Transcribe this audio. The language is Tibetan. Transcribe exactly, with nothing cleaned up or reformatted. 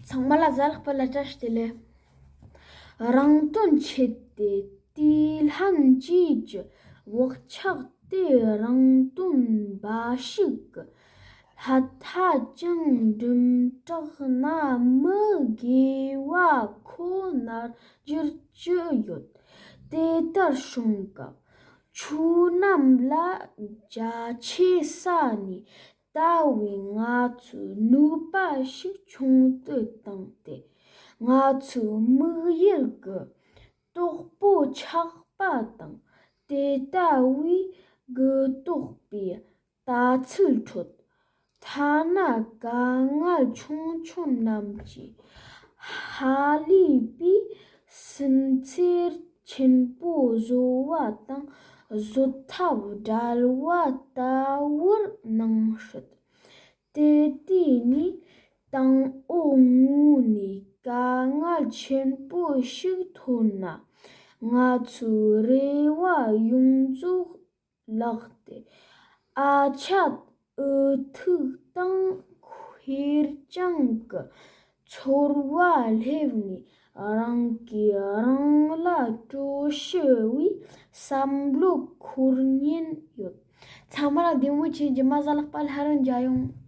ཚང་མ་ལ་གཟའ་ལྷག་པ་ལ་བཀྲ་ཤིས་བདེ་ལེགས། རང་དོན་ཆེད་དུ་དེ་ལྷན་སྐྱེས་ཀྱི་བག་ཆགས་དེ། རང་དོན་འབའ་ཞིག་གི་ལྷ་མཐའ་ཅང་འགྲིམ་དྲག་ན། མི་དགེ་བ་ཁོ་ནར་འགྱུར་གྱི་ཡོད། དེ་ལྟར་བྱུང་སྐབས་ཆོས་རྣམས་ལ་རྒྱ་ཆེ་ས་ནས་ལྟ་བའི་ང་ཚོའི་ནུས་པ་ཞིག་ཆུང་དུ་བཏང་སྟེ། ང་ཚོའི་དམིགས་ཡུལ་གྱི་དོག་པོ་ཆགས་པ་དང་། དེ་ལྟ་བུའི་གི་དོགས་པའི་ལྟ་ཚུལ་ཁྲོད། ཐ་ན་དཀའ་ངལ་ཆུང་ཆུང་རྣམས་ཀྱིས་ཧ་ལས་པའི་སེམས་ཚེར་ཆེན་པོ་བཟོ་བ་དང་བཟོ་ཐབས་བྲལ་བ་ལྟ་བུར་སྣང་སྲིད། དེ་དུས་ནས་དང་པོ་ངོས་ནས་དཀའ་ངལ་ཆེན་པོ་ཞིག་ཐོན་ན། ང་ཚོའི་རེ་བ་ཡོངས་རྫོགས་བརླག་སྟེ། ཨ་ཆད་འུ་ཐུག་དང་ཁེར་རྐྱང་གི་ཚོར་བ་སླེབས་ནས། རང་གིས་རང་ལ་དཀྲོག་ཤི་བའི་བསམ་བློ་འཁོར་ཉེན་ཡོད། ཚང་མ་ལ་བདེ་མོ་བྱོས། རྗེས་མ་གཟའ་ལྷག་པ་སླར་ཡང་མཇལ་ཡོང་།